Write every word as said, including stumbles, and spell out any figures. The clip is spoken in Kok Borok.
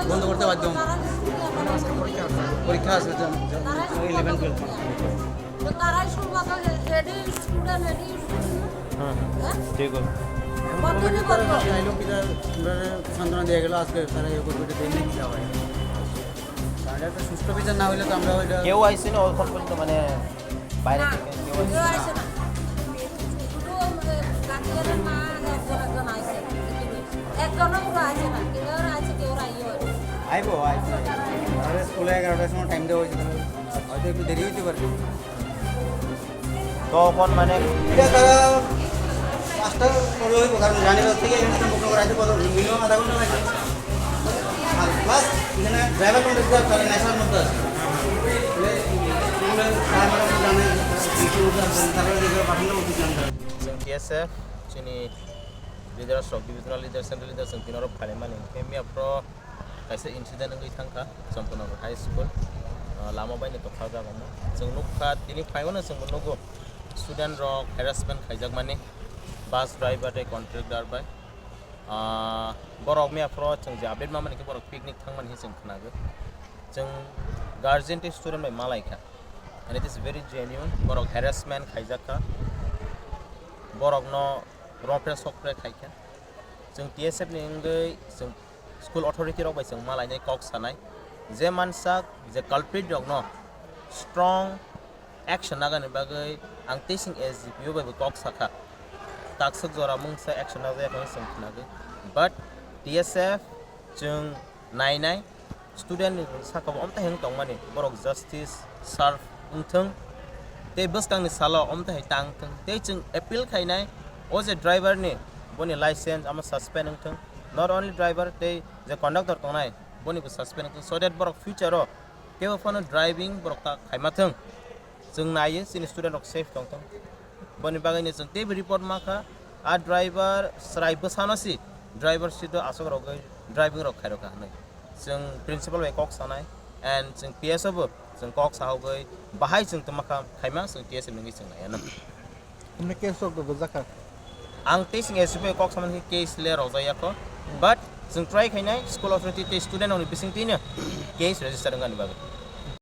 বন্ধ করতে বাধ্য হন। পরীক্ষা আছে, ইলেভেন টুয়েলভ। তো তারাই শুরু করবে, হেডি স্টুডেন্ট, হেডি স্টুডেন্ট না? হুম, হুম। হ্যাঁ? ঠিক আছে। কতদিন করবো? চাইলেও কি তার, আমরা সান্ত্বনা দিয়ে গেল, আজকে তারা ইয়ে করবে, এটা দেখলে কি হয়? কারণ একটা সুষ্ঠু বিচার না হইলে তো আমরা ওইটা কেউ আইসে না এখন পর্যন্ত, মানে, বাইরে না, থেকে কেউ আইসে কেউ না? আইসে না। শুধু, এ, গার্জিয়ানের মা একজন একজন আইসে, একজনও পুরো আইসে না, কেউ আর আইসে, কেউ আর আইও আর। আইবো, আইবো। তাহলে স্কুলে এগারোটার সময় টাইম দেওয়া হয়েছে, তাহলে হয়তো একটু দেরি হইতে পারে। তখন মানে এটা তারা পাঁচটা পরে হইব, কারণ জানি বাজার থেকে এখানে সম্পর্ক করাইতে কত মিনিমাম আধা ঘন্টা লাগে। আর প্লাস এখানে ড্রাইভার কন্ট্রাক্টর তারা নেশার মধ্যে আছে। তাহলে তারা মানে জানে, তারা ডিউটির মধ্যে আছেন, তারা যেভাবে পাঠানো উচিত জানতে হবে। Chwng T S F, chini leaders rok, divisional leaders, central leaders, chwng tini rok phaimani. Khe miya pro kaisa incident wngwi thangkha Champanagar High School, ah, lama baino tokha jaga mo. Chwng nukha, tini phaimano chwngbo nugo student rok harassment khaijakmani bus driver tei contractor bai. Ah, borok miya pro chwng je update mamani khe borok picnic thangmani hinwi chwng khnago. Chwng guardian tei student bai malaikha. And it is very genuine. Borok harassment khaijakha. Borokno ropre sokre khaikha. Chwng T S F ni wngwi chwng school authority rok bai chwng malainai kok sanai, je mansak je culprit rokno strong action nagani bagwi ang tei chwng S D P O bai bo kok sakha. Takswk jora mungsa action najak hinwi chwng khnagwi, but T S F chwng nainai student ni saka bo omtai hwn tongmani, borok justice serve wngthwng tei bwskangni salo omtai hai tang thwng tei chwng appeal khainai o je driver ni boni license ama suspend wngthwng, not only driver tei je conductor tongnai boni bo suspend wngthwng, so that borok future o kebo phano driving borok ta khaima thwng. Chwng naiyo chini student rok safe tongthwng. Boni bagwino chwng teibo report makha, a driver chwrai bwsano si, driver si do aswk rogwi driving rok khairokha hwnwi. Chwng principal bai kok sanai and chwng P S O bo chwng kok sahogwi bahai chwng tongmakha khaima chwng T S F nungwi chwng naiya nw. Hwnwi case rok do bwjakha. Ang tei chwng S D P O kok samani khe case le rojak yakho, but chwng try khainai school authority tei student rokni bisingtwino case register wngani bagwi.